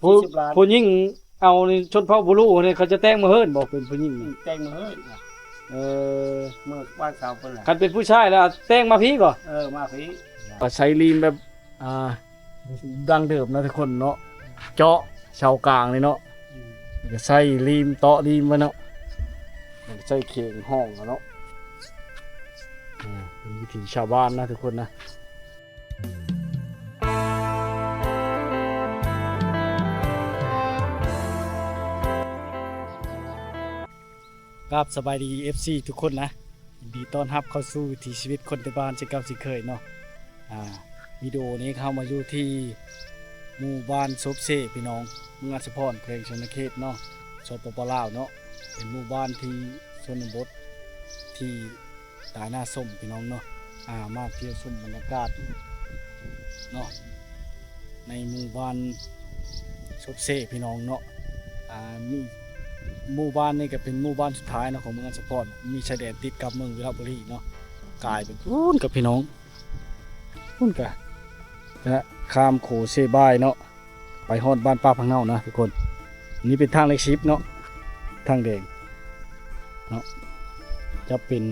ຜູ້ ສິບລ້ານ ຜູ້ຍິງເອົານີ້ ຊົນເຜົ່າບູຣູນີ້ ເຂົາຈະແຕ່ງມາເຮືອນບໍ່? ເປັນຜູ້ຍິງນີ້ ແຕ່ງມາເຮືອນ ເອີ ມື້ວັນເສົາພຸ້ນແຫຼະ. ຄັນເປັນຜູ້ຊາຍລະແຕ່ງມາພີ້ບໍ່? ເອີ ມາພີ້. ອາໄສລີມແບບ ອ່າ ດັ້ງເດີມເນາະທຸກຄົນເນາະ ເຈາະເສົາກາງນີ້ເນາະ ອືມ ແລ້ວກໍໃສ່ລີມ ເຕາະລີມໄວ້ເນາະ ແລ້ວກໍໃສ່ເຂງຫ້ອງເນາະ. ອ່າ ເປັນວິຖີຊາວບ້ານນະທຸກຄົນນະ. ກາບສະບາຍດີ ເອັຟຊີ ທຸກຄົນນະ ຍິນດີຕ້ອນຮັບເຂົ້າສູ່ວິຖີຊີວິດຄົນໃນບ້ານເຊັ່ນເກົ່າເຊັ່ນເຄີຍເນາະ. ອ່າ ວິດີໂອນີ້ເຮົາມາຢູ່ທີ່ໝູ່ບ້ານສົບເຊ ພີ່ນ້ອງ ເມືອງອັດສະພອນ ແຂວງຊະນະເຂດເນາະ ສປປ ລາວເນາະ. ເປັນໝູ່ບ້ານທີ່ຊົນນະບົດທີ່ ຕາໜ້າຊົມພີ່ນ້ອງເນາະ. ອ່າ ມາທ່ຽວຊົມບັນຍາກາດເນາະ ໃນໝູ່ບ້ານສົບເຊພີ່ນ້ອງເນາະ. ອ່າ ມີ ໝູ່ບ້ານນີ້ກໍເປັນໝູ່ບ້ານສຸດທ້າຍເນາະ ຂອງເມືອງອັດສະພອນ ມີຊາຍແດນຕິດກັບເມືອງວິລະບູລີເນາະ. ກາຍໄປພຸ້ນກັບພີ່ນ້ອງ ພຸ້ນກະ ຈະຂ້າມໂຂເຊບາຍເນາະ ໄປຮອດບ້ານປ່າພັງເນົານະທຸກຄົນ. ນີ້ເປັນທາງເລກສິບເນາະ ທາງແດງເນາະ ຈະເປັນ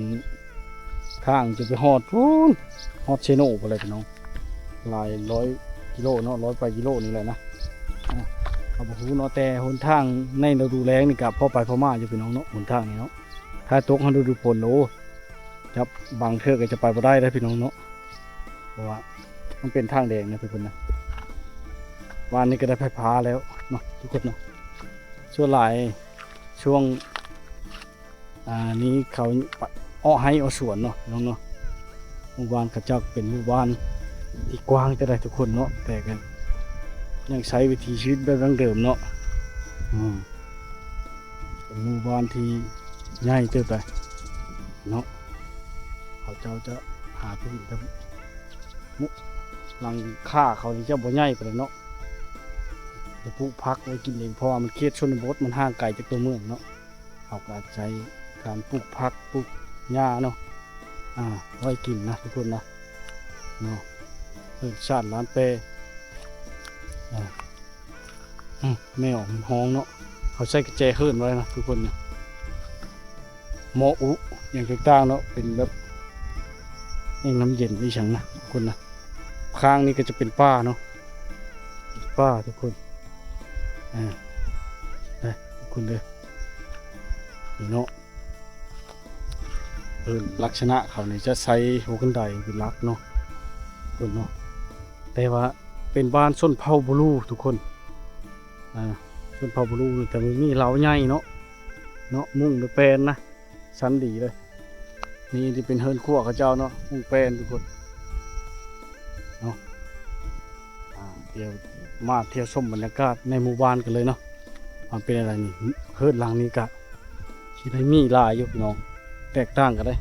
ທາງຈະໄປຮອດພຸ້ນ ຮອດເຊໂນພຸ້ນແຫຼະພີ່ນ້ອງ. ຫຼາຍຮ້ອຍກິໂລເນາະ ຮ້ອຍປາຍກິໂລນີ້ແຫຼະນະ. ອ່າ ເຮົາບໍ່ຮູ້ເນາະ ແຕ່ຫົນທາງໃນລະດູແລ້ງນີ້ກະພໍໄປພໍມາຢູ່ພີ່ນ້ອງເນາະ ຫົນທາງນີ້ເນາະ. ຖ້າຕົກຮອດລະດູຝົນ ໂອ້ ຈັບ ບາງເທື່ອກໍຈະໄປບໍ່ໄດ້ເດ້ພີ່ນ້ອງເນາະ ເພາະວ່າມັນເປັນທາງແດງນະທຸກຄົນນະ. ວານນີ້ກໍໄດ້ໄຟຟ້າແລ້ວເນາະທຸກຄົນເນາະ. ສ່ວນຫຼາຍຊ່ວງ ອ່າ ນີ້ເຂົາເອາະໄຮ່ເອາະສວນເນາະພີ່ນ້ອງເນາະ. ໝູ່ບ້ານເຂົາເຈົ້າເປັນໝູ່ບ້ານທີ່ກວ້າງແຕ່ໃດທຸກຄົນເນາະ ແຕ່ກໍຍັງໃຊ້ວິຖີຊີວິດແບບດັ້ງເດີມເນາະ. ອືມ ເປັນໝູ່ບ້ານທີ່ໃຫຍ່ເຕີບໃດເນາະ. ເຂົາເຈົ້າຈະຫາທີ່ດິນກັບໝູ່ ຫຼັງຄາເຂົານີ້ຈະບໍ່ໃຫຍ່ປານໃດເນາະ ຈະປູກຜັກໄວ້ກິນເອງ ເພາະວ່າມັນເຂດຊົນນະບົດ ມັນຫ່າງໄກຈາກຕົວເມືອງເນາະ. ເຮົາກໍອາໄສການປູກຜັກ ປູກຫຍ້າເນາະ ອ່າ ໄວ້ກິນນະທຸກຄົນນະ ເນາະ. ເຮືອນຊານລ້ານແປ ອ່າ ອືມ ແມວມັນຮ້ອງເນາະ ເຂົາໃສ່ກະແຈເຮືອນໄວ້ນະທຸກຄົນນະ. ໝໍ້ອຸຫຍັງຕ່າງໆເນາະ ເປັນແບບ ແອ່ງນ້ຳເຢັນອີ່ຫຍັງນະທຸກຄົນນະ. ຂ້າງນີ້ກໍຈະເປັນປ່າເນາະ ປ່າທຸກຄົນ ອ່າ ໄປທຸກຄົນເດີ ນີ້ເນາະ. ເອີ ລັກສະນະເຂົານີ້ຈະໃຊ້ຫົວຄັນໄດເປັນຫຼັກເນາະ ເພິ່ນເນາະ ແຕ່ວ່າເປັນບ້ານຊົນເຜົ່າບູຣູທຸກຄົນ. ອ່າ ຊົນເຜົ່າບູຣູນີ້ ແຕ່ມີເລົ້າໃຫຍ່ເນາະ ເນາະ ມຸງດ້ວຍແປ້ນນະ ຊັ້ນດີເລີຍ. ນີ້ທີ່ເປັນເຮືອນຄົວເຂົາເຈົ້າເນາະ ມຸງແປ້ນທຸກຄົນເນາະ. ອ່າ ດຽວມາທ່ຽວຊົມບັນຍາກາດໃນໝູ່ບ້ານກັນເລີຍເນາະ ວ່າເປັນແນວໃດນີ້. ເຮືອນຫຼັງນີ້ກະຊິໄດ້ມີຫຼາຍຢູ່ພີ່ນ້ອງ ແຕກຕ່າງກັນເດ້.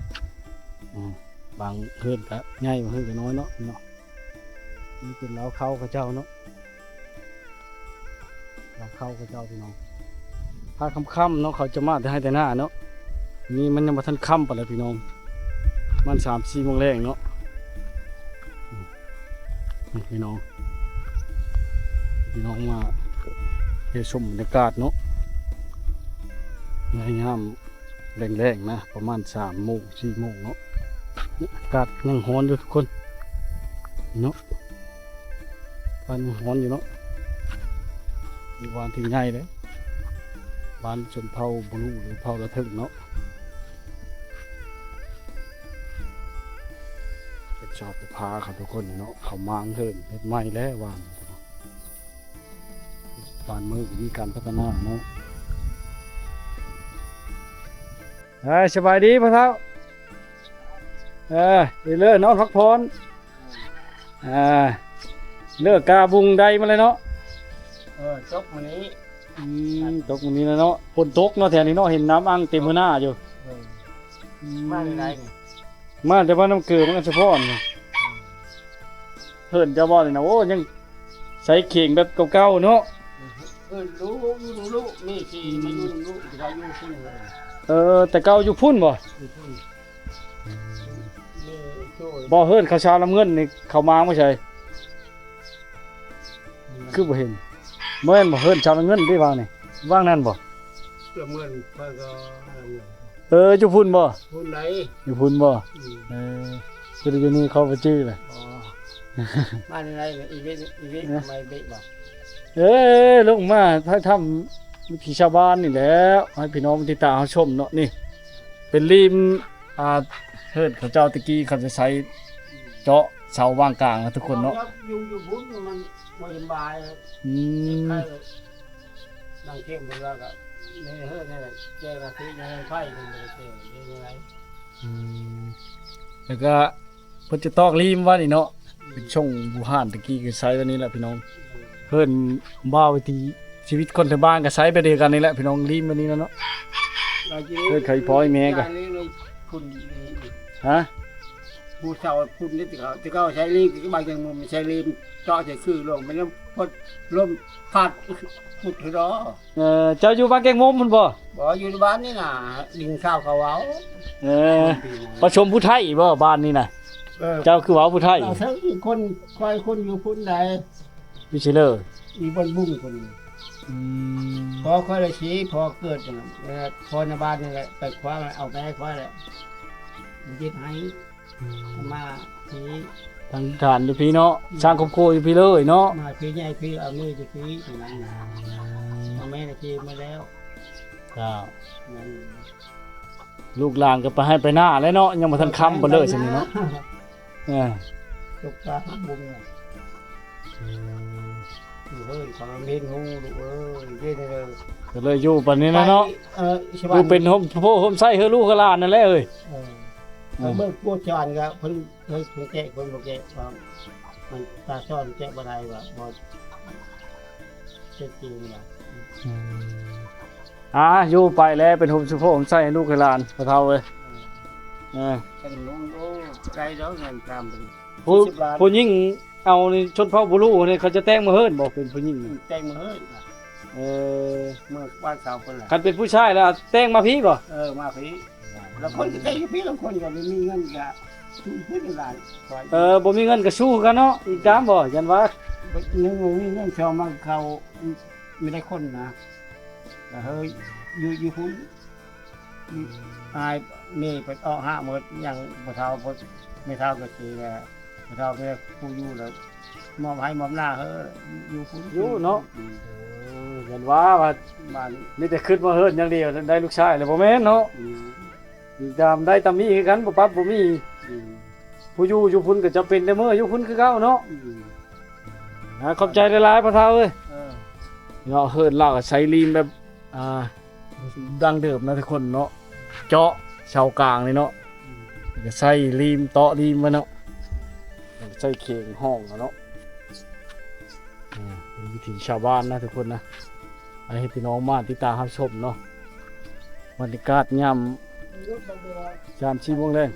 ອືມ ບາງເຮືອນກະໃຫຍ່ ບາງເຮືອນກະນ້ອຍເນາະ ເນາະ. ນີ້ເປັນລາວເຂົາເຈົ້າເນາະ ລາວເຂົາເຈົ້າພີ່ນ້ອງ. ຖ້າຄ່ຳໆເນາະ ເຂົາຈະມາແຕ່ໄຮ່ແຕ່ນາເນາະ. ນີ້ມັນຍັງບໍ່ທັນຄ່ຳປານໃດພີ່ນ້ອງ ມັນສາມສີ່ໂມງແລງເນາະ. ອືມ ນີ້ພີ່ນ້ອງ ພີ່ນ້ອງມາທ່ຽວຊົມບັນຍາກາດເນາະ ໃນຍາມ ແລງໆນະ ປະມານສາມໂມງ ສີ່ໂມງເນາະ. ອາກາດຍັງຮ້ອນຢູ່ທຸກຄົນເນາະ ອາກາດຍັງຮ້ອນຢູ່ເນາະ. ຢູ່ບ້ານທີ່ໃຫຍ່ເດ້ ບ້ານຊົນເຜົ່າບຣູ ຫຼື ເຜົ່າລະເຖິງເນາະ. ເປັນຊາວຜູ້ພາເຂົາທຸກຄົນເນາະ ເຂົາມ້າງເຮືອນເຮັດໃໝ່ແລ້ວວ່າ ບ້ານເມືອງມີການພັດທະນາເນາະ. ເອີ ສະບາຍດີພໍ່ເຖົ້າ. ເອີ ໄປເລີນອນພັກຜ່ອນ. ອ່າ ເລີກກາບຸງໄດ້ມາແລ້ວເນາະ. ເອີ ຕົກມື້ນີ້. ອືມ ຕົກມື້ນີ້ແລ້ວເນາະ. ຝົນຕົກເນາະແຖວນີ້ເນາະ ເຫັນນ້ຳອັ່ງເຕັມຫົວໜ້າຢູ່. ເອີ ອືມ ມາແຕ່ໃດນີ້? ມາແຕ່ບ້ານນ້ຳເກືອ ເມືອງອັດສະພອນນີ້. ເຮືອນເຈົ້າບໍ່ນີ້ນະ ໂອ້ ຍັງໃຊ້ເຂງແບບເກົ່າໆເນາະ. ເອີ ລູກ ຢູ່ນຳລູກ ມີທີ່ມາຢູ່ນຳລູກ ທີ່ວ່າຢູ່ພຸ້ນເລີຍ. ເອີ ແຕ່ເກົ່າຢູ່ພຸ້ນບໍ່? ຢູ່ພຸ້ນ. ອືມ ບໍ່ ເຮືອນເຂົາຊາວນ້ຳເງິນນີ້ ເຂົາມາເມື່ອໃດ? ອືມ ຄືບໍ່ເຫັນ? ບໍ່ແມ່ນບໍ່ ເຮືອນຊາວເງິນຕິວ່ານີ້ ວ່າງນັ້ນບໍ່? ລະເມີນເພິ່ນກໍ ເອີ ຢູ່ພຸ້ນບໍ່? ພຸ້ນໃດ ຢູ່ພຸ້ນບໍ່? ອືມ ເອີ ຄືຢູ່ນີ້ເຂົາບໍ່ຈື່ລະ. ອໍ ມາໃນໃນອີເວນ ອີເວນ ເອີ ມາເບະບໍ່? ເອີ ລົງມາຖ່າຍທຳວິຖີຊາວບ້ານນີ້ແຫຼະ ໃຫ້ພີ່ນ້ອງຕິດຕາມເຮົາຊົມເນາະ. ນີ້ເປັນລິມ ອ່າ ເຮືອນເຂົາເຈົ້າແຕ່ກີ້ ເຂົາຈະໃຊ້ເຈາະເສົາວາງກາງນະທຸກຄົນເນາະ. ຢູ່ ຢູ່ພຸ້ນມັນບໍ່ສະບາຍ. ອືມ ນັ່ງເຄງເພິ່ນວ່າກໍໃນເຮືອນນີ້ແຫຼະ ແຈ້ງອາທິດໃນເຮືອນໄຟເພິ່ນບໍ່ໄດ້ແຈ້ງເຮັດຈັ່ງໃດ. ອືມ ແລ້ວກໍເພິ່ນຈະຕອກລີມວ່ານີ້ເນາະ ເປັນຊົງບູຮານ ແຕ່ກີ້ກໍໃຊ້ແບບນີ້ແຫຼະພີ່ນ້ອງ. ເຮືອນບ່າວວິຖີຊີວິດຄົນໄທບ້ານກໍໃຊ້ແບບດຽວກັນນີ້ແຫຼະພີ່ນ້ອງ ລີມແບບນີ້ແຫຼະເນາະ. ເອີ ເຄີຍໄຂພໍໃຫ້ແມ່ກໍ ພຸ້ນ ຮະ ຜູ້ເຖົ້າພຸ້ນນີ້ ແຕ່ເກົ່າ ແຕ່ເກົ່າໃຊ້ລີມ ບາງຢ່າງມັນໃຊ້ລີມເຈາະໃສ່ຄືລົງ ມັນຍັງພົດລົມພັດ ພຸດເດາະ. ເອີ ເຈົ້າຢູ່ບ້ານແກ້ງມຸມພຸ້ນບໍ່? ບໍ່ ຢູ່ໃນບ້ານນີ້ນະ ໄດ້ຍິນຂ່າວເຂົາເວົ້າ. ເອີ ປະຊຸມຜູ້ໄທບໍ່ບ້ານນີ້ນະ? ເອີ ເຈົ້າຄືເວົ້າຜູ້ໄທ ເອີ ຄົນ ຂ້ອຍຄົນຢູ່ພຸ້ນໃດ ຢູ່ໃສເລີ? ຢູ່ບ້ານບຸ້ງພຸ້ນ. ອືມ ພໍ່ຂ້ອຍລະຊິ ພໍ່ເກີດ ເອີ ພໍ່ໃນບ້ານນີ້ແຫຼະ ໄປຄວ້າເອົາແມ່ຂ້ອຍແຫຼະ ຍຶດໃຫ້. ອືມ ມາພີ້ ຕັ້ງຖານຢູ່ພີ້ເນາະ. ອືມ ສ້າງຄອບຄົວຢູ່ພີ້ເລີຍເນາະ. ມາພີ້ໃຫຍ່ພີ້ ເອົາເມຍຢູ່ພີ້ ເອົາແມ່ນະພີ້ມາແລ້ວ. ເຈົ້າ ນັ້ນ ລູກຫຼານກໍໄປໄຮ່ໄປນາແລ້ວເນາະ ຍັງບໍ່ທັນຄ່ຳບໍ່ເລີຍຊັ້ນນີ້ເນາະ. ເອີ ຕົກປາຮັກບຸງ. ອືມ ເອີຍ ຂອງເມັນຫູລູກເອີຍ ເດ້ເດີ ກໍເລີຍຢູ່ປານນີ້ນະເນາະ. ເອີ ຢູ່ເປັນໂຮມໂພໂຮມໄຊໃຫ້ລູກໃຫ້ຫຼານນັ້ນແຫຼະເອີຍ. ເອີ ເອີ ເບິ່ງໂພຈານກໍເພິ່ນ ເພິ່ນແກະ ເພິ່ນບໍ່ແກະ ມັນຕາຊ້ອນແກະບໍ່ໄດ້ວ່າ ບໍ່ເຈັບຈິງນະ. ອືມ ອ່າ ຢູ່ໄປແລ້ວເປັນໂຮມໂພໂຮມໄຊໃຫ້ລູກໃຫ້ຫຼານ ພໍ່ເຖົ້າເອີຍ. ເອີ ເອີ ເປັນລຸງ ໂອ້ ໄດ້ດອກເງິນຕາມ ຜູ້ ຜູ້ຍິງເອົານີ້ ຊົນເຜົ່າບູລຸນີ້ ເຂົາຈະແຕ່ງມາເຮີນບໍ່ ເປັນຜູ້ຍິງ? ແຕ່ງມາເຮີນ. ເອີ ເມືອງບ້ານເຂົາພຸ້ນແຫຼະ. ຄັນເປັນຜູ້ຊາຍລະແຕ່ງມາພີ້ບໍ່? ເອີ ມາພີ້. ລາງຄົນກໍແຕ່ງຢູ່ພີ້ ລາງຄົນກໍບໍ່ມີເງິນກໍສູ້ພຸ້ນຫຼາຍ. ເອີ ບໍ່ມີເງິນກໍສູ້ຄືກັນເນາະ ອີກຕາມບໍ່ ຢ້ານວ່າ ໜຶ່ງບໍ່ມີເງິນ ສອງມາເຂົາມີຫຼາຍຄົນນະ ກໍເຮີ້ຍຢູ່ ຢູ່ພຸ້ນ. ອາຍແມ່ເພິ່ນອອກຫາໝົດ ຍັງບໍ່ເຖົ້າ ບໍ່ ແມ່ເຖົ້າກໍເສຍແລ້ວ ພໍ່ເຖົ້າແມ່ຜູ້ຢູ່ແລ້ວ ມອບໃຫ້ມອບໜ້າເຮີ້ ຢູ່ພຸ້ນ ຢູ່ເນາະ. ອືມ ເອີ ຢ້ານວ່າ ວ່າ ບ້ານ ມີແຕ່ຄິດວ່າເຮືອນຢ່າງດຽວ ໄດ້ລູກຊາຍແລ້ວ ບໍ່ແມ່ນເນາະ. ອືມ ຕາມໄດ້ຕາມມີຄືກັນ ບໍ່ປັບບໍ່ມີ. ອືມ ຜູ້ຢູ່ຢູ່ພຸ້ນກໍຈຳເປັນແຕ່ເມືອຢູ່ພຸ້ນຄືເກົ່າເນາະ. ອືມ ອ່າ ຂອບໃຈຫຼາຍໆ ພໍ່ເຖົ້າເອີຍ. ເອີ ເນາະ ເຮືອນລາວກໍໃຊ້ລີມແບບ ອ່າ ດັ້ງເດີມນະທຸກຄົນເນາະ ເຈາະເສົາກາງນີ້ເນາະ. ອືມ ແລ້ວກໍໃຊ້ລີມ ເຕາະລີມໄວ້ເນາະ ແລ້ວກໍໃຊ້ເຄງຫ້ອງເນາະ. ອ່າ ເປັນວິຖີຊາວບ້ານນະທຸກຄົນນະ ໃຫ້ພີ່ນ້ອງມາຕິດຕາມຮັບຊົມເນາະ. ບັນຍາກາດຍາມສາມສີ່ໂມງແລງ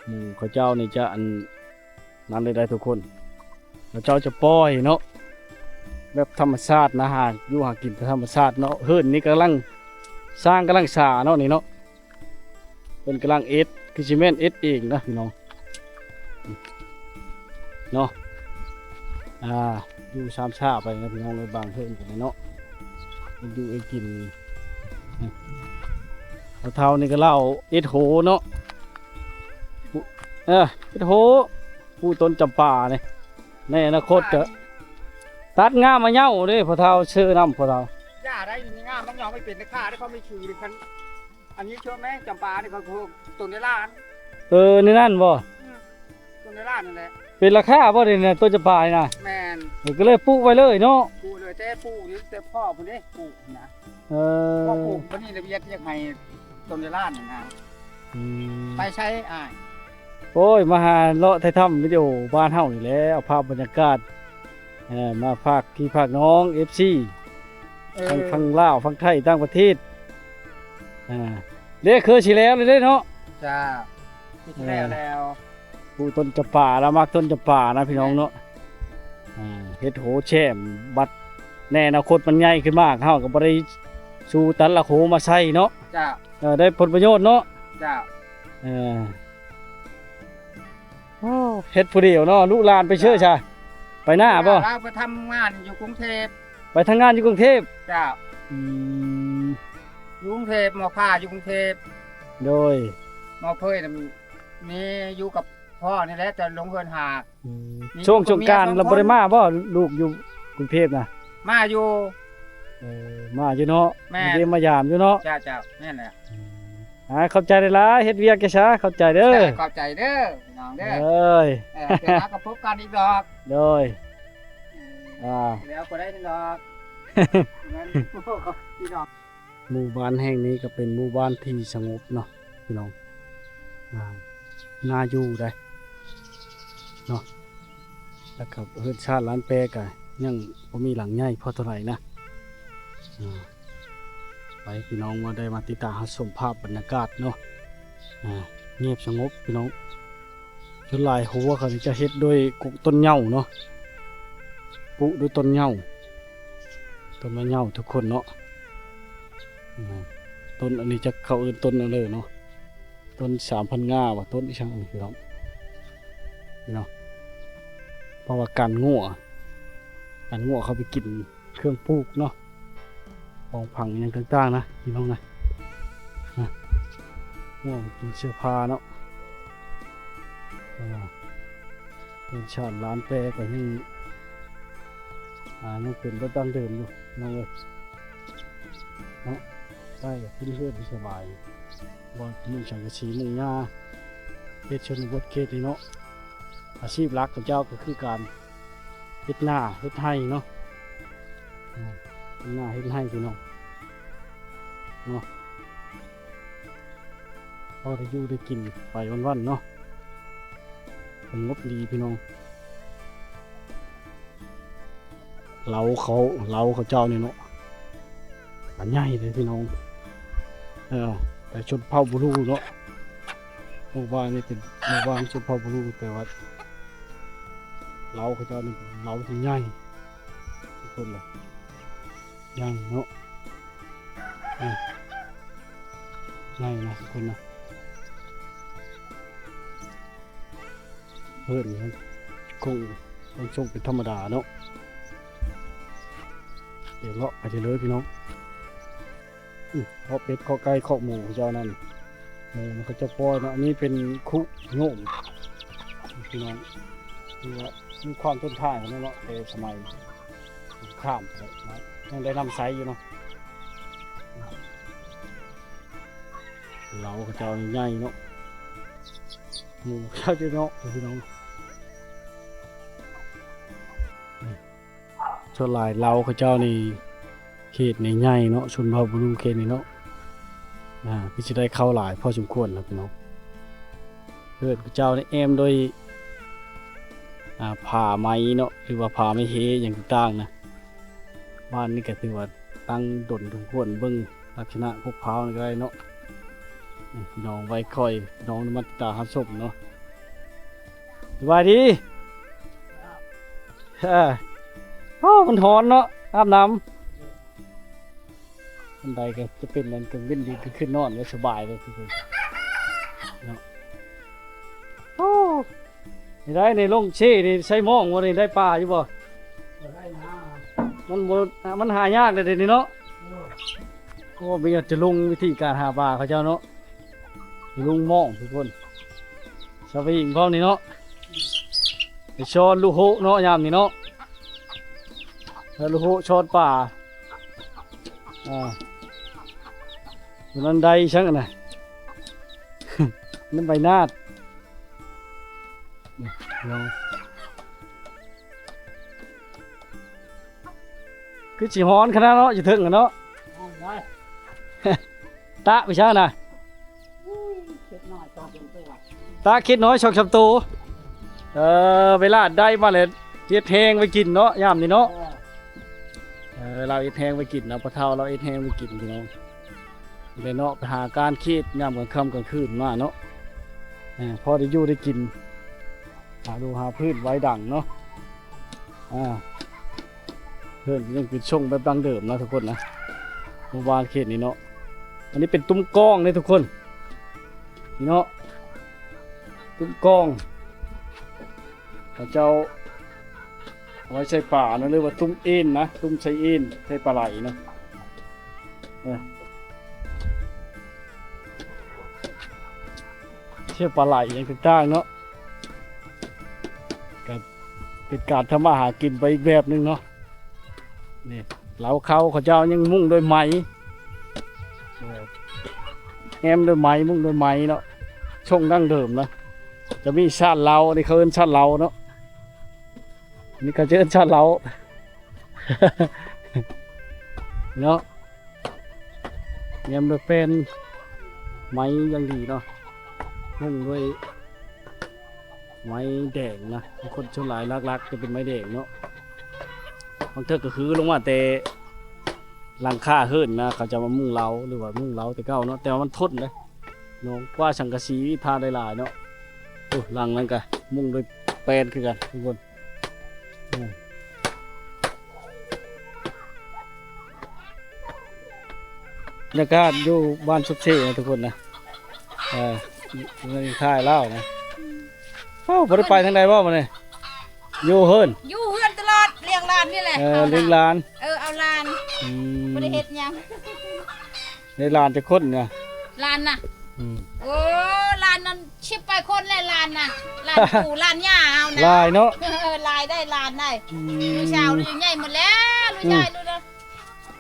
ໝູ່ເຂົາເຈົ້ານີ້ຈະ ອັນ ນັ້ນເລີຍໄດ໋ທຸກຄົນ ເຂົາເຈົ້າຈະປ່ອຍເນາະ ແບບທຳມະຊາດນະ ຫາຢູ່ຫາກິນຕາມທຳມະຊາດເນາະ. ເຮືອນນີ້ກຳລັງສ້າງ ກຳລັງສາເນາະນີ້ເນາະ ເພິ່ນກຳລັງເຮັດ ຄືຊິແມ່ນເຮັດເອງນະພີ່ນ້ອງເນາະ. ອ່າ ຢູ່ຊາມຊາໄປນະພີ່ນ້ອງເອີຍ ບາງເຮືອນກໍໄດ້ເນາະ ຢູ່ໄດ້ກິນ. ພໍ່ເຖົ້ານີ້ກໍເລົ່າເຮັດໂຫເນາະ ເອີ ເຮັດໂຫ ປູກຕົ້ນຈຳປານີ້ ໃນອະນາຄົດກໍຕັດງ່າມາເຫຍົາເດ້ ພໍ່ເຖົ້າເຊີນຳພໍ່ເຖົ້າ. ຢ່າໄດ້ ງ່າມາເຫຍົາໄປເປັນແມ່ຄ້າໄດ້ ເຂົາມີຊື່ເດ້. ຄັນ ອັນນີ້ເຊື່ອແມ່ນຈຳປານີ້ ເຂົາໂທ ຕົ້ນໃນລ້ານ. ເອີ ໃນນັ້ນບໍ່? ອືມ ຕົ້ນໃນລ້ານນັ້ນແຫຼະ. ເປັນລາຄາບໍ່ນີ້ນະ ຕົ້ນຈຳປານີ້ນະ? ແມ່ນ. ເອີ ກໍເລີຍປູກໄວ້ເລີຍເນາະ. ປູກເລີຍ ແຕ່ປູກຢູ່ແຕ່ພໍ່ພຸ້ນເດ້ ປູກນະ. ເອີ ພໍ່ປູກບັດນີ້ລະວຽດຢາກໃຫ້ຕົ້ນໃນລ້ານນັ້ນນະ. ອືມ ໄປໃສອ້າຍ? ໂອ້ຍ ມາຫາເລາະຖ່າຍທຳວິດີໂອບ້ານເຮົານີ້ແຫຼະ ເອົາພາບບັນຍາກາດ ເອີ ມາຝາກພີ່ຝາກນ້ອງ ເອັຟຊີ ເອີ ທັງຝັ່ງລາວ ຝັ່ງໄທ ຕ່າງປະເທດ. ອ່າ ເດ້ ຄືຊິແລ້ວແລ້ວເດ້ເນາະ. ຈ້າ ເອີ ຊິແລ້ວແລ້ວ ປູກຕົ້ນຈຳປາ ລະມັກຕົ້ນຈຳປານະພີ່ນ້ອງເນາະ. ອ່າ ເຮັດໂຫແຊມ ບັດໃນອະນາຄົດມັນໃຫຍ່ຂຶ້ນມາ ເຮົາກໍບໍ່ໄດ້ສູ້ຕັດລາກໂຫມາໃສ່ເນາະ. ຈ້າ ເອີ ໄດ້ຜົນປະໂຫຍດເນາະ. ຈ້າ ເອີ ໂອ້ ເຮັດຜູ້ດຽວເນາະ ລູກຫຼານໄປເຊີຊະ ໄປນາບໍ່? ລາວໄປທຳງານຢູ່ກຸງເທບ. ໄປທຳງານຢູ່ກຸງເທບ? ເຈົ້າ. ອືມ ຢູ່ກຸງເທບ ໝໍພາຢູ່ກຸງເທບ. ໂດຍ. ໝໍເຜີຍນະ ມີຢູ່ກັບພໍ່ນີ້ແຫຼະ ແຕ່ລົງເຮືອນຫາກ. ອືມ ມີ ຊ່ວງສົງການ ມີເມຍສອງຄົນ ລະບໍ່ໄດ້ມາບໍ່ ລູກຢູ່ກຸງເທບນະ? ມາຢູ່. ເອີ ມາຢູ່ເນາະ. ແມ່ນ. ມາຢ້ຽມມາຢາມຢູ່ເນາະ. ເຈົ້າ ເຈົ້າ ແມ່ນແຫຼະ. ອືມ ອ່າ ຂອບໃຈຫຼາຍໆ ເຮັດວຽກແກຊະ ຂອບໃຈເດີ. ຂອບໃຈເດີພີ່ນ້ອງເດີ. ເອີຍ ເອີ ເທື່ອໜ້າກໍພົບກັນອີກດອກ. ໂດຍ. ອ່າ ແລ້ວກໍໄດ້ດອກ. ພີ່ນ້ອງ ໝູ່ບ້ານແຫ່ງນີ້ກໍເປັນໝູ່ບ້ານທີ່ສະຫງົບເນາະພີ່ນ້ອງ. ອ່າ ໜ້າຢູ່ໄດເນາະ. ແລ້ວກໍເຮືອນຊານລານແປກໍຍັງບໍ່ມີຫຼັງໃຫຍ່ພໍເທົ່າໃດນະ. ອ່າ ໄປພີ່ນ້ອງ ວ່າໄດ້ມາຕິດຕາມຮັບຊົມພາບບັນຍາກາດເນາະ. ອ່າ ງຽບສະຫງົບພີ່ນ້ອງ. ສ່ວນຫຼາຍຮົ້ວເຂົານີ້ຈະເຮັດດ້ວຍກົກຕົ້ນເຫຍ້າເນາະ ປຸດ້ວຍຕົ້ນເຫຍ້າ. ຕົ້ນໄມ້ເຫຍ້າທຸກຄົນເນາະ. ອືມ ຕົ້ນອັນນີ້ຈັກເຂົາເອີ້ນຕົ້ນຫຍັງເດີເນາະ. ຕົ້ນສາມພັນງາ ວ່າຕົ້ນອີ່ຫຍັງນີ້ພີ່ນ້ອງ ນີ້ເນາະ. ເພາະວ່າກັນງົວ ກັນງົວເຂົ້າໄປກິນເຄື່ອງປູກເນາະ ຂອງຝັງຫຍັງຕ່າງໆນະພີ່ນ້ອງນະ. ງົວມັນກິນເຊື້ອພາເນາະ. ເອີ ເຮືອນຊານລານແປກໍຍັງ ອ່າ ຍັງເປັນແບບດັ້ງເດີມຢູ່ພີ່ນ້ອງເອີຍ. ເນາະ ໃກ້ກັບພື້ນເຮືອນທີ່ສະບາຍ ບໍ່ມຸງສັງກະສີມຸງຫຍ້າ ເຂດຊົນນະບົດເຂດນີ້ເນາະ. ອາຊີບຫຼັກຂອງເຈົ້າກໍຄືການເຮັດນາເຮັດໄຮ່ເນາະ. ອືມ ເຮັດນາເຮັດໄຮ່ພີ່ນ້ອງເນາະ ພໍໄດ້ຢູ່ໄດ້ກິນໄປວັນໆເນາະ. ສະຫງົບດີພີ່ນ້ອງ. ເລົ້າເຂົາ ເລົ້າເຂົາເຈົ້ານີ້ເນາະ ອັນໃຫຍ່ເດ້ພີ່ນ້ອງ. ເອີ ແຕ່ຊົນເຜົ່າບູຣູເນາະ ໝູ່ບ້ານນີ້ເປັນໝູ່ບ້ານຊົນເຜົ່າບູຣູ ແຕ່ວ່າເລົ້າເຂົາເຈົ້ານີ້ເລົ້າທີ່ໃຫຍ່ທຸກຄົນເລີຍ. ໃຫຍ່ເນາະ ອືມ ໃຫຍ່ນະທຸກຄົນນະ. ເພິ່ນຄົງ ຄົງຊົງເປັນທຳມະດາເນາະ. ດຽວເລາະໄປເລີຍພີ່ນ້ອງ. ອືມ ເຄາະເປັດເຄາະໄກ່ຄອກໝູເຈົ້ານັ້ນ ໝູມັນເຂົາເຈົ້າປ່ອຍເນາະ. ອັນນີ້ເປັນຄຸໂຍມພີ່ນ້ອງ ຄືວ່າມີຄວາມທົນທານເນາະ ແຕ່ສະໄໝສົງຄາມເນາະ ຍັງໄດ້ນຳໃຊ້ຢູ່ເນາະ. ເລົ້າເຂົາເຈົ້ານີ້ໃຫຍ່ເນາະ ໝູເຂົາເຈົ້າເນາະພີ່ນ້ອງ. ສ່ວນຫຼາຍເລົ້າເຂົາເຈົ້ານີ້ ເຂດນີ້ໃຫຍ່ເນາະ ຊົນເຜົ່າບູຣູເຂດນີ້ເນາະ. ອ່າ ຄືຊິໄດ້ເຂົ້າຫຼາຍພໍສົມຄວນລະພີ່ນ້ອງ. ເຮືອນເຂົາເຈົ້ານີ້ແອ້ມດ້ວຍ ອ່າ ຜ້າໄໝເນາະ ຫຼືວ່າຜ້າໄໝເຮຫຍັງຕ່າງໆນະ. ບ້ານນີ້ກໍຖືວ່າຕັ້ງດົນສົມຄວນ ເບິ່ງລັກສະນະພົກພ້າວນີ້ກໍໄດ້ເນາະ. ນີ້ພີ່ນ້ອງໄວ້ຄ່ອຍ ພີ່ນ້ອງມາຕິດຕາມຮັບຊົມເນາະ. ສະບາຍດີ. ເອີ ໂອ້ ມັນຮ້ອນເນາະ ອາບນ້ຳ. ອັນໃດກໍຈະເປັນອັນກາງເວັນດີ ຄືນນອນໄດ້ສະບາຍເລີຍເນາະ. ໂອ້ ນີ້ໄດ້ນີ້ ລົງເຊນີ້ໃສ່ມອງບໍ່ນີ້ ໄດ້ປາຢູ່ບໍ່? ກໍໄດ້ນະ ມັນບໍ່ ມັນຫາຍາກແລ້ວດຽວນີ້ເນາະ. ໂອ້ ມີແຕ່ຈະລົງວິທີການຫາປາເຂົາເຈົ້າເນາະ. ລຸງມອງທຸກຄົນ ສະວິງພ້ອມນີ້ເນາະ ໄປຊ້ອນລູກໂຮະເນາະ ຍາມນີ້ເນາະ ແລ້ວລູກໂຮະຊ້ອນປາ. ອ່າ ຕົວນັ້ນໄດ້ອີ່ຫຍັງຫັ້ນນະ ນັ້ນໃບນາດ. ນີ້ເນາະ ຄືຊິຮ້ອນຂະໜາດເນາະ ຢູ່ເທິງຫັ້ນເນາະ. ຕາໄປຊະນະ ຕາເຂັດນ້ອຍສອງສາມໂຕ. ເອີ ເວລາໄດ້ມາແລ້ວເຮັດແຮງໄວ້ກິນເນາະ ຍາມນີ້ເນາະ. ເອີ ລາວເຮັດແຮງໄວ້ກິນນະ ພໍ່ເຖົ້າລາວເຮັດແຮງໄວ້ກິນພີ່ນ້ອງ. ແລ້ວເນາະ ໄປຫາການເຂດຍາມກາງຄ່ຳກາງຄືນມາເນາະ ພໍໄດ້ຢູ່ໄດ້ກິນ ຫາດູຫາພື້ນໄວ້ດັງເນາະ. ອ່າ ເຮືອນຍັງເປັນຊົງແບບດັ້ງເດີມນະທຸກຄົນນະ ໝູ່ບ້ານເຂດນີ້ເນາະ. ອັນນີ້ເປັນຕຸ້ມກ້ອງເດ້ທຸກຄົນ ນີ້ເນາະ ຕຸ້ມກ້ອງ ເຂົາເຈົ້າ ເອົາໄວ້ໃສ່ປານະ ຫຼືວ່າຕຸ້ມເອັນນະ ຕຸ້ມໃສ່ເອັນ ໃສ່ປາໄຫຼນະ ເອີ ໃສ່ປາໄຫຼຫຍັງຕ່າງໆເນາະ ກໍເປັນການທຳມາຫາກິນໄປອີກແບບໜຶ່ງເນາະ. ນີ້ ເລົາເຂົາ ເຂົາເຈົ້າຍັງມຸງດ້ວຍໄມ້ ແອ້ມດ້ວຍໄມ້ ມຸງດ້ວຍໄມ້ເນາະ ຊົງດັ້ງເດີມນະ ຈະມີຊານເລົາ ອັນນີ້ເຂົາເອີ້ນຊານເລົາເນາະ ອັນນີ້ເຂົາຈະເອີ້ນຊານເລົາເນາະ ແອ້ມດ້ວຍແຜ່ນໄມ້ຢ່າງດີເນາະ ມຸງດ້ວຍ ໄມ້ແດງນະ ຄົນສ່ວນຫຼາຍຫຼັກໆຈະເປັນໄມ້ແດງເນາະ ບາງເທື່ອກໍຄືລົງມາແຕ່ຫຼັງຄາເຮືອນນະ ເຂົາຈະມາມຸງເລົາ ຫຼືວ່າມຸງເລົາແຕ່ເກົ່າເນາະ ແຕ່ວ່າມັນທົນເດ້ເນາະ ກວ່າສັງກະສີທາໄດ້ຫຼາຍເນາະ. ໂອ້ ຫຼັງນັ້ນກະມຸງໂດຍແປ້ນຄືກັນທຸກຄົນ. ອືມ ບັນຍາກາດຢູ່ບ້ານສຸກເຊນະທຸກຄົນນະ ເອີ ນີ້ ຖ່າຍລາວນະ. ໂອ້ ບໍ່ໄດ້ໄປທາງໃດບໍ່ມື້ນີ້? ຢູ່ເຮືອນ ຢູ່ເຮືອນຕະຫຼອດ ລ້ຽງຫຼານນີ້ແຫຼະ ເອີ ລ້ຽງຫຼານ ເອີ ເອົາຫຼານ ອືມ ບໍ່ໄດ້ເຮັດຫຍັງ ໄດ້ຫຼານຈັກຄົນນະ? ຫຼານນະ ອືມ ໂອ້ ຫຼານນັ້ນ ສິບປາຍຄົນແຫຼະຫຼານນະ ຫຼານປູ່ຫຼານຍ່າເຮົານະ ຫຼາຍເນາະ ເອີ ຫຼາຍໄດ໋ຫຼານໄດ໋ ອືມ ລູກສາວນີ້ໃຫຍ່ໝົດແລ້ວ ລູກຊາຍ ອືມ ລູກນະ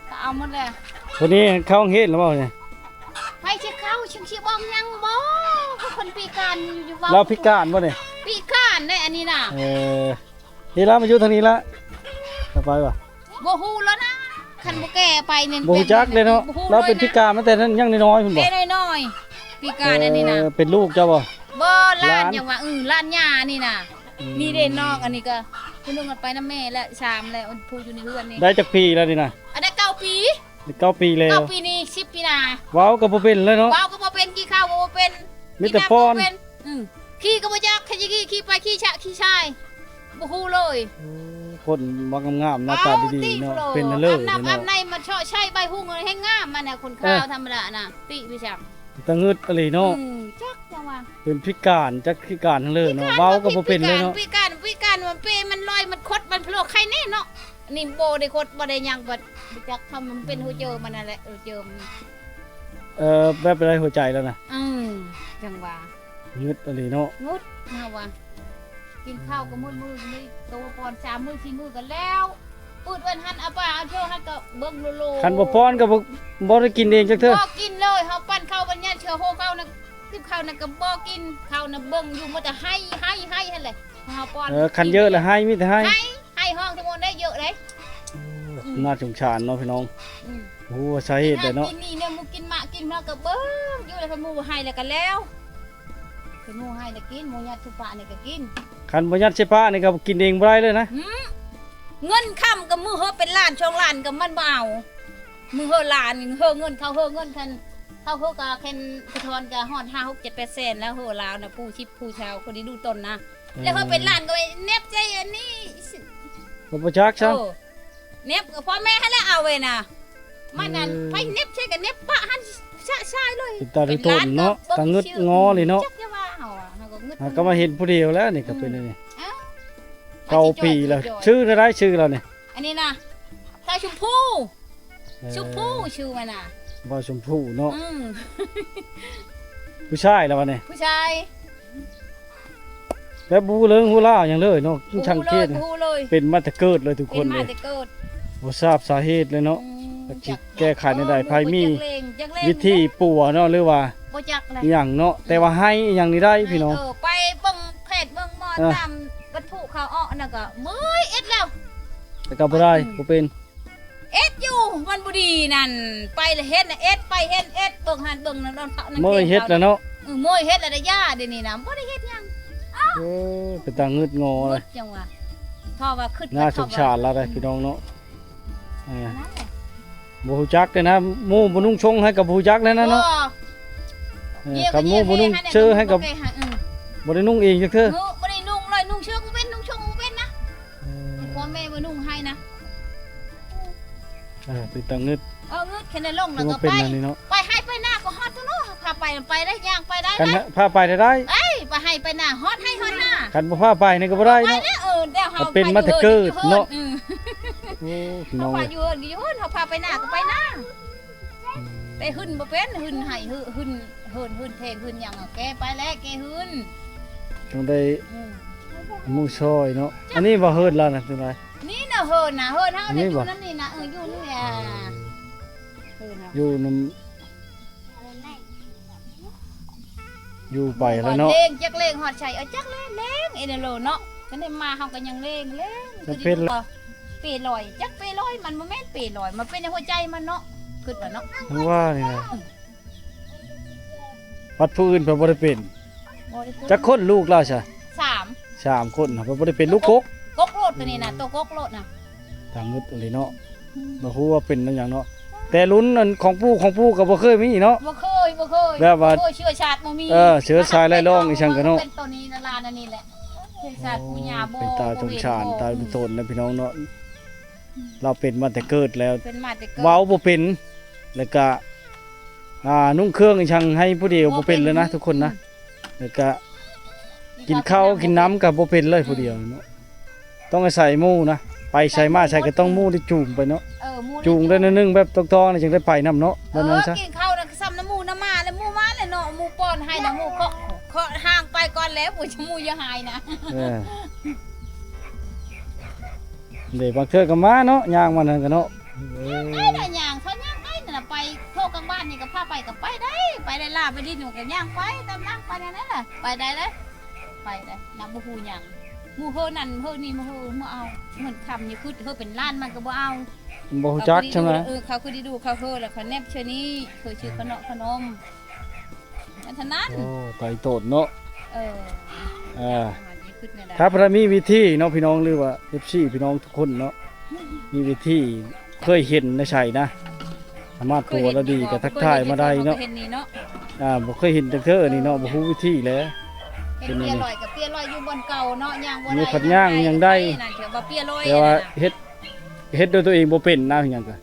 ກໍເອົາໝົດແລ້ວ. ຄົນນີ້ເຂົ້າໂຮງຮຽນແລ້ວບໍ່ນີ້? ໃຜຊິເຂົ້າ ຊິ ຊິບອກຫຍັງບໍ່ ຄົນພິການຢູ່ ເວົ້າ ລາວພິການບໍ່ນີ້? ພິການເດ້ອັນນີ້ນະ ເອີ ເຮີລາມາຢູ່ທາງນີ້ລະ ສະບາຍບໍ່? ບໍ່ຮູ້ແລ້ວນະ ຄັນບໍ່ແກ່ໄປນີ້ ບໍ່ຮູ້ຈັກເດ້ເນາະ ບໍ່ຮູ້ ລາວເປັນພິການມາແຕ່ນັ້ນ ຍັງນ້ອຍໆພຸ້ນບໍ່? ແຕ່ນ້ອຍໆ ພິການອັນນີ້ນະ ເອີ ເປັນລູກເຈົ້າບໍ່? ບໍ່ ຫຼານ ຫຼານ ຫຍັງວ່າ ເອີ ຫຼານຍ່ານີ້ນະ ອືມ ນີ້ເດ້ນ້ອງອັນນີ້ກໍ ຜູ້ໜຶ່ງໄປນຳແມ່ແລ້ວ ສາມແລ້ວ ຜູ້ຢູ່ໃນເຮືອນນີ້ ໄດ້ຈັກປີແລ້ວນີ້ນະ? ອັນນັ້ນເກົ້າປີ ເກົ້າປີແລ້ວ ເກົ້າປີນີ້ ສິບປີໜ້າ ເວົ້າກໍບໍ່ເປັນເລີຍເນາະ ເວົ້າກໍບໍ່ເປັນ ກິນເຂົ້າກໍບໍ່ເປັນ ມີແຕ່ປ້ອນ ກິນນ້ຳບໍ່ເປັນ ອືມ ຂີ່ກໍບໍ່ຈັກ ຂີ່ ຂີ່ ຂີ່ໄປ ຂີ່ຊະ ຂີ່ຊາຍ ບໍ່ຮູ້ເລີຍ ໂອ້ ຄົນມັກງາມໆ ໜ້າຕາດີໆເນາະ ເປັນເລີຍເນາະ ອາບນ້ຳອາບໃນ ມາເຊາະໃຊ້ໃບຫຸ່ງແຮງງາມ ອັນນັ້ນຄົນຂາວທຳມະດານະ ຕິໄປຊັ້ນ ຕາງຶດອີ່ຫຼີເນາະ ອືມ ຈັກຈັ່ງວ່າ ເປັນພິການ ຈັກພິການເລີຍເນາະ ພິການ ເວົ້າກໍບໍ່ເປັນເລີຍເນາະ ພິການ ພິການ ມັນເປ ມັນລອຍ ມັນຄົດ ມັນໂພລ ໄຄແນ່ເນາະ ນີ້ບໍ່ໄດ້ຄົດບໍ່ໄດ້ຫຍັງ ບໍ່ ບໍ່ຈັກ ຄຳມັນເປັນຫົວເຈີມັນນັ້ນແຫຼະ ຫົວເຈີມັນ ເອີ ແບບໃດຫົວໃຈແລ້ວນະ ອືມ ຈັ່ງວ່າ ງຶດອີ່ຫຼີເນາະ ງຶດເຮົາວ່າ ກິນເຂົ້າກໍໝົດມື້ ມີໂຕປ້ອນສາມມື້ສີ່ມື້ກໍແລ້ວ ປຶດໄວ້ຫັ້ນ ເອົາປາເອົາໂທຫັ້ນກໍເບິ່ງໂລໆ ຄັນບໍ່ປ້ອນກໍບໍ່ ບໍ່ໄດ້ກິນເອງຈັກເທື່ອ ບໍ່ກິນເລີຍ ເຮົາປັ້ນເຂົ້າບັນຍັດເທື່ອໂຮເຂົ້ານະ ຕິບເຂົ້ານະກໍບໍ່ກິນ ເຂົ້ານະເບິ່ງຢູ່ ມີແຕ່ໄຫ້ ໄຫ້ ໄຫ້ຫັ້ນແຫຼະ ເຮົາປ້ອນ ເອີ ຄັນເຢີະລະໄຫ້ ມີແຕ່ໄຫ້ ໄຫ້ ໄຫ້ຮ້ອງທັງໝົດໄດ້ເຢີະເດ້ ອືມ ໜ້າສົງສານເນາະພີ່ນ້ອງ ອືມ ບໍ່ຮູ້ວ່າສາເຫດໃດເນາະ ກິນນີ້ແນວໝູກິນໝາກກິນເຮົາກໍເບິ່ງຢູ່ ແລ້ວຄັນໝູໄຫ້ແລ້ວກໍແລ້ວ ຄັນໝູໄຫ້ແລ້ວກິນ ໝູຍັດໃສ່ປາກນີ້ກໍກິນ ຄັນບໍ່ຍັດໃສ່ປາກນີ້ກໍກິນເອງບໍ່ໄດ້ເລີຍນະ ອືມ ເງິນຄຳກໍມື້ເຮີເປັນລ້ານສອງລ້ານກໍມັນບໍ່ເອົາ ມື້ເຮີລ້ານ ເຮີເງິນ ເຂົາເຮີເງິນ ຄັນເຂົາເຮີກໍແຄ່ນສະທ້ອນກໍຮອດຫ້າ ຫົກ ເຈັດ ແປດແສນແລ້ວ ເຮີລາວນະ ຜູ້ສິບຜູ້ຊາວ ຄົນທີ່ດູຕົນນະ ແລ້ວເຮີເປັນລ້ານກໍໄປເນັບໃສ່ອັນນີ້ ກໍບໍ່ຈັກຊະ ເອີ ເນັບກໍພໍ່ແມ່ຫັ້ນແຫຼະເອົາໄວ້ນະ ມັນນັ້ນ ເອີ ໃຜເນັບໃສ່ກໍເນັບປະຫັ້ນຊະຊາຍເລີຍ ເປັນຕາທຸທົນເນາະ ຕາງຶດງໍເລີຍເນາະ ຈັກຈະວ່າເຮົາ ເຮົາກໍງຶດ ຫາກໍມາເຫັນຜູ້ດຽວແລ້ວນີ້ກໍເປັນອັນນີ້ ອືມ ເກົ້າປີແລ້ວ ຊື່ເທົ່າໃດ ຊື່ລາວນີ້ ອັນນີ້ນະ ທ້າວຊົມພູ ເອີ ຊົມພູຊື່ມັນນະ ບ່າວຊົມພູເນາະ ອືມ ຜູ້ຊາຍລະບັດນີ້ ຜູ້ຊາຍ ແບບບໍ່ຮູ້ເລື່ອງຮູ້ລາວຫຍັງເລີຍເນາະ ບໍ່ຮູ້ເລີຍ ສັງເກດ ບໍ່ຮູ້ເລີຍ ເປັນມາແຕ່ເກີດເລີຍທຸກຄົນເລີຍ ເປັນມາແຕ່ເກີດ ບໍ່ຊາບສາເຫດເລີຍເນາະ ອືມ ຈັກຊິແກ້ໄຂແນວໃດ ໃຜມີ ບໍ່ຈັກເລີຍ ວິທີປົວເນາະ ຫຼືວ່າ ບໍ່ຈັກແຫຼະ ອີ່ຫຍັງເນາະ ອືມ ແຕ່ວ່າໄຫ້ອີ່ຫຍັງນີ້ໄດ້ພີ່ນ້ອງ ເອີ ໄປເບິ່ງແພດເບິ່ງໝໍ ເອີ ຕາມວັດຖຸເຂົາເອົາ ອັນນັ້ນກໍເມື່ອຍເອັດແລ້ວ ແຕ່ກໍບໍ່ໄດ້ ອືມ ບໍ່ເປັນ ເອັດຢູ່ ມັນບໍ່ດີນັ້ນ ໄປລະເຮັດນະເອັດ ໄປເຮັດເອັດ ເບິ່ງຫັ້ນເບິ່ງນັ້ນ ເມື່ອຍເຮັດແລ້ວເນາະ ເອີ ເມື່ອຍເຮັດແລ້ວ ຢ່າດຽວນີ້ນະ ບໍ່ໄດ້ເຮັດຫຍັງ ເອີ ເປັນຕາງຶດງໍເລີຍ ງຶດຈັ່ງວ່າ ເພາະວ່າຄິດ ໜ້າສົງສານລາວໄດ໋ ອືມ ພີ່ນ້ອງເນາະ ເອີ ນັ້ນແຫຼະ ບໍ່ຮູ້ຈັກເດ້ນະ ໝູ່ບໍ່ນຸ່ງຊົງໃຫ້ກໍບໍ່ຮູ້ຈັກແລ້ວນະເນາະ ບໍ່ ເອີ ຄັນໝູ່ບໍ່ນຸ່ງເຊີໃຫ້ກໍ ບໍ່ແກ້ໃຫ້ ອືມ ບໍ່ໄດ້ນຸ່ງເອງຈັກເທື່ອ ບໍ່ໄດ້ນຸ່ງເລີຍ ນຸ່ງເຊີບໍ່ເປັນ ນຸ່ງຊົງບໍ່ເປັນນະ ເອີ ພໍ່ແມ່ບໍ່ນຸ່ງໃຫ້ນະ ເອີ ເປັນຕາງຶດ ເອີ ງຶດ ແຄ່ນັ້ນລົງແລ້ວກໍໄປ ໄປໄຮ່ໄປນາກໍຮອດໂຕໂລ ພາໄປໄປໄດ້ ຍ່າງໄປໄດ້ ຄັນ ນະ ພາໄປໄດ້ ໄດ້ ໄປໄຮ່ ໄປນາ ຮອດໄຮ່ຮອດນາ ຄັນບໍ່ພາໄປນີ້ກໍບໍ່ໄດ້ເນາະ ໄປແລ້ວ ເອີ ແລ້ວເຮົາ ມັນເປັນມາແຕ່ເກີດເນາະ ເອີ ໂອ້ ພີ່ນ້ອງ ເຮົາພາຢູ່ເຮືອນກໍຢູ່ເຮືອນ ເຮົາພາໄປນາກໍໄປນາ ອືມ ແຕ່ຫຶ່ນບໍ່ເປັນ ຫຶ່ນໄຮ່ ຫຶ່ນ ຫຶ່ນ ຫຶ່ນແທງ ຫຶ່ນຫຍັງ ແກໄປແລ້ວ ແກຫຶ່ນ ຕ້ອງໄດ້ ອືມ ໝູ່ຊ່ອຍເນາະ ອັນນີ້ບໍ່ເຮືອນລາວນະ ຈັ່ງໃດ ນີ້ນະເຮືອນນະ ເຮືອນເຮົານີ້ ຢູ່ນຳນີ້ນະ ເອີ ຢູ່ນີ້ແຫຼະ ເອີ ເຮືອນເຮົາ ຢູ່ນຳ ຢູ່ໄປແລ້ວເນາະ ເລັງ ຈັກເລັງຮອດໃສ ເອີ ຈັກເລັງ ເອເນໂລເນາະ ຄັນໄດ້ມາເຮົາກໍຍັງເລັງ ເລັງ ຈຳເປັນ ເປລອຍ ຈັກເປລອຍ ມັນບໍ່ແມ່ນເປລອຍ ມັນເປັນໃນຫົວໃຈມັນເນາະ ຄິດວ່າເນາະ ຈັ່ງວ່ານີ້ນະ ອືມ ບັດຜູ້ອື່ນເພິ່ນບໍ່ໄດ້ເປັນ ບໍ່ໄດ້ເປັນ ຈັກຄົນລູກລາວຊະ ສາມ ສາມຄົນນະ ເພິ່ນບໍ່ໄດ້ເປັນ ລູກກົກ ກົກໂລດ ໂຕນີ້ນະ ໂຕກົກໂລດນະ ຕາງງຶດອີ່ຫຼີເນາະ ອືມ ບໍ່ຮູ້ວ່າເປັນນຳຫຍັງເນາະ ແຕ່ລຸ້ນອັນຂອງປູ່ ຂອງປູ່ກໍບໍ່ເຄີຍມີເນາະ ບໍ່ເຄີຍ ບໍ່ເຄີຍ ແບບວ່າ ບໍ່ເຄີຍ ເຊື້ອຊາດບໍ່ມີ ເອີ ເຊື້ອສາຍໄລ່ລອງອີ່ຫຍັງກໍເນາະ ເປັນໂຕນີ້ນະ ຫຼານອັນນີ້ແຫຼະ ເຊື້ອຊາດປູ່ຍ່າບໍ່ ເປັນຕາສົງສານ ບໍ່ເຫັນ ຕາສົງສານນະພີ່ນ້ອງເນາະ ອືມ ລາວເປັນມາແຕ່ເກີດແລ້ວ ເປັນມາແຕ່ເກີດ ເວົ້າບໍ່ເປັນ ແລ້ວກະ ອ່າ ນຸ່ງເຄື່ອງອີ່ຫຍັງໃຫ້ຜູ້ດຽວບໍ່ເປັນເລີຍນະ ບໍ່ເປັນ ທຸກຄົນນະ ອືມ ແລ້ວກະ ກິນເຂົ້າກິນນ້ຳກໍບໍ່ເປັນເລີຍ ອືມ ຜູ້ດຽວເນາະ ຕ້ອງອາໄສໝູ່ນະ ໄປໃສມາໃສກໍຕ້ອງໝູ່ໄດ້ຈູງໄປເນາະ ເອີ ໝູ່ໄດ້ຈູງ ຈູງໄດ້ໜ້ອຍໜຶ່ງ ແບບຕ້ອງໆ ຈັ່ງໄດ້ໄປນຳເນາະ ແບບນັ້ນຊະ ເອີ ກິນເຂົ້ານະ ສ່ຳນຳໝູ່ນຳໝາແລ້ວ ໝູ່ມາແລ້ວເນາະ ໝູ່ປ້ອນໃຫ້ແລ້ວ ໝູ່ເຄາະ ເຄາະຮ່າງໄປກ່ອນແລ້ວ ໝູ່ ໝູ່ຢ່າຫາຍນະ ເອີ ເດ້ ບາງເທື່ອກໍມາເນາະ ຍ່າງມານັ້ນກໍເນາະ ເອີ ໄປນະ ຍ່າງ ເຂົາຍ່າງໄປນັ້ນນະ ໄປໂທກັບບ້ານນີ້ກໍພາໄປກໍໄປໄດ້ ໄປໄດ້ລາໄປດິນກໍຍ່າງໄປຕາມຫຼັງໄປນັ້ນແຫຼະ ໄປໄດ້ເດ້ ໄປໄດ້ນະ ບໍ່ຮູ້ຫຍັງ ໝູ່ເຮີນັ້ນເຮີນີ້ ໝູ່ເຮີມາເອົາ ເງິນຄຳນີ້ຄືເຮີເປັນລ້ານມັນກໍບໍ່ເອົາ ບໍ່ຮູ້ຈັກ ເຂົາຄື ຊ່ຳນະ ເອີ ເຂົາຄືໄດ້ດູເຂົາເຮີແລ້ວ ເຂົາແນບເທື່ອນີ້ ເຄີຍຊື້ຂະໜົມຂະໜົມ ອັນເທົ່ານັ້ນ ໂອ້ ໄກໂຕດເນາະ ເອີ ເອີ ຖ້າໃຜມີວິທີເນາະພີ່ນ້ອງ ຫຼືວ່າເອັຟຊີພີ່ນ້ອງທຸກຄົນເນາະ ມີວິທີ ເຄີຍເຫັນໃນໃສນະ ສາມາດຕົວລະດີກໍທັກທາຍມາໄດ້ເນາະ ເຫັນນີ້ເນາະ ອ່າ ບໍ່ເຄີຍເຫັນຈັກເທື່ອນີ້ເນາະ ບໍ່ຮູ້ວິທີແຫຼະ ເຫັນເປຍລອຍກໍເປຍລອຍຢູ່ບ່ອນເກົ່າເນາະ ຍ່າງບໍ່ໄດ້ ມີພັດຍ່າງຍັງໄດ້ ນັ້ນຖືວ່າເປຍລອຍ ແຕ່ວ່າເຮັດ ເຮັດດ້ວຍຕົວເອງບໍ່ເປັນນະ ຫຍັງກະ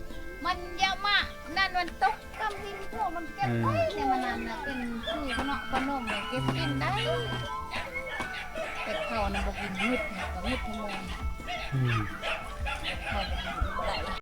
ມັນຢາມາ ນັ້ນມັນຕົກ ກຳດິນພວກມັນເກັບໄດ້ ເອີ ແຕ່ວ່ານັ້ນນະ ເປັນຄືຂະເນາະຂະໜົມເກັບກິນໄດ້ ແຕ່ເຂົານະບໍ່ກິນ ງຶດ ງຶດທັງໝົດ ອືມ ເຂົາບໍ່ກິນໄດ້